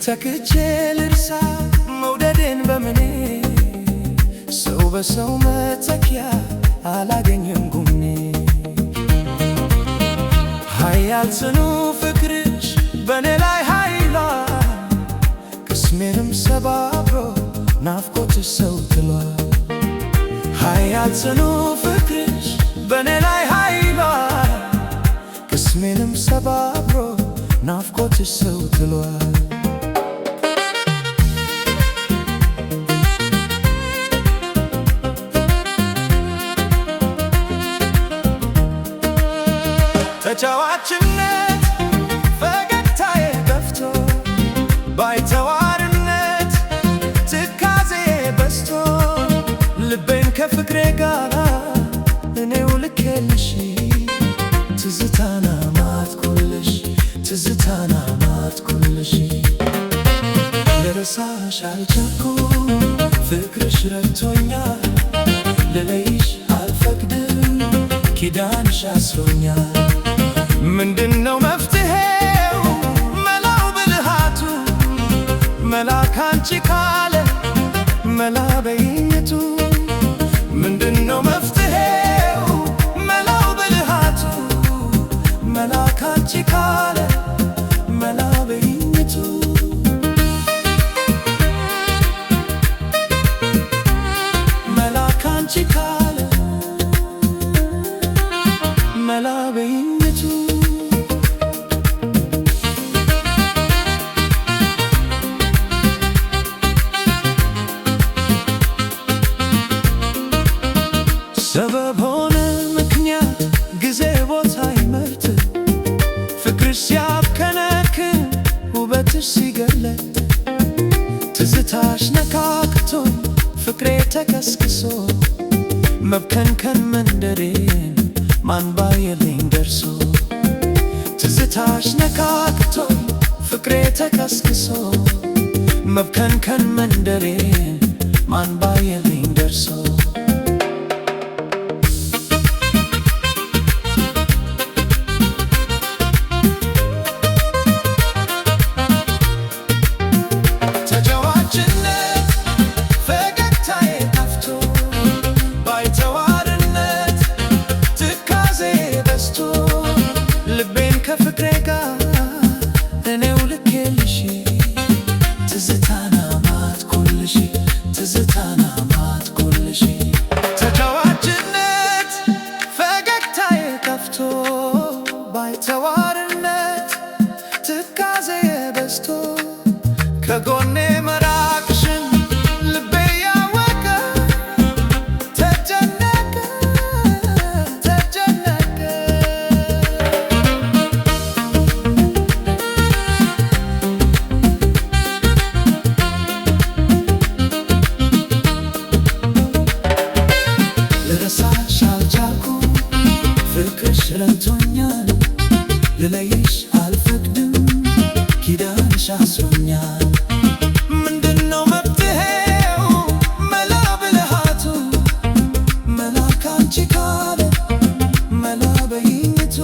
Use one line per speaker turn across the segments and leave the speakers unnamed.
ተክቼ ልርሳ መውደዴን በምኔ? ሰው በሰው መተኪያ አላገኘም ጉኔ። ኃያል ጽኑ ፍቅርሽ በእኔ ላይ ኃይሏ፣ ቅስሜንም ሰባብሮ ናፍቆትሽ ሰው ጥሏል። ኃያል ጽኑ ፍቅርሽ በእኔ ላይ ኃይሏ፣ ቅስሜንም ሰባብሮ ናፍቆትሽ ሰው ጥሏል። ተጫዋችነት ፈገግታዬ ጠፍቶ፣ ባይተዋርነት ትካዜ በዝቶ፣ ልቤን ከፍቅሬ ጋር እኔው ልኬልሽ፣ ትዝታና ማትኩልሽ፣ ትዝታና ማትኩልሽ። ልረሳሽ አልቻልኩም፣ ፍቅርሽ ረድቶኛል። ልለይሽ አልፈቅድም፣ ኪዳንሽ አስሮኛል። ምንድነው መፍትሄው መላው ብልሃቱ? መላ ካንቺ ካለ መላ በይኝቱ። ምንድነው መፍትሄው መላው ብልሃቱ? መላ ካንቺ ካለ መላ በይኝቱ። መላ ካንቺ ካለ መላ በይኝቱ። ሰበብ ሆነ ምክንያት ጊዜ ቦታ ይመርጥ፣ ፍቅርሽ ሲያብከነክን ውበትሽ ሲገለጥ፣ ትዝታሽ ነካክቶኝ ፍቅሬ ተከስክሶ፣ መብከንከን መንደሬን ማን ባየልኝ ደርሶ። ትዝታሽ ነካክቶኝ ፍቅሬ ተከስክሶ፣ መብከንከን መንደሬን ማን ባየልኝ ደርሶ። ተጫዋችነት ፈገግታዬ ጠፍቶ፣ ባይተዋርነት ትካዜ በዝቶ፣ ልቤን ከፍቅሬ ጋር እኔው ልኬልሽ፣ ትዝታና ማትኩልሽ፣ ትዝታና ማትኩልሽ። ተጫዋችነት ፈገግታዬ ጠፍቶ፣ ባይተዋርነት ትካዜ በዝቶ፣ ከጎኔ መራቅሽን ልቤ ያወቀ ተጨነቀ፣ ተጨነቀ። ልረሳሽ አልቻልኩም፣ ፍቅርሽ ረድቶኛል። ልለይሽ አልፈቅድም፣ ኪዳንሽ አስሮኛል። ምንድነው መፍትሄው መላ ብልሃቱ? መላ ካንቺ ካለ መላ በይኝቱ።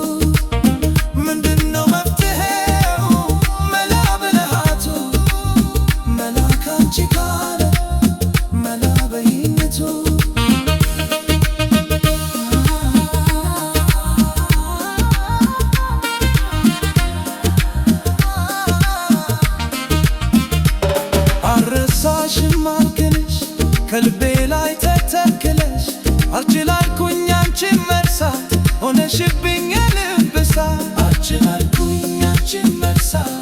ምንድነው መፍትሄው መላ ብልሃቱ? መላ ካንቺ ካለ መላ በይኝቱ። አልረሳሽም አልክልሽ፣ ከልቤ ላይ ተተክለሽ። አልችል አልኩኝ አንቺን መርሳት፣ ሆነሽብኝ የልብ እሳት። አልችል አልኩኝ አንቺን መርሳት።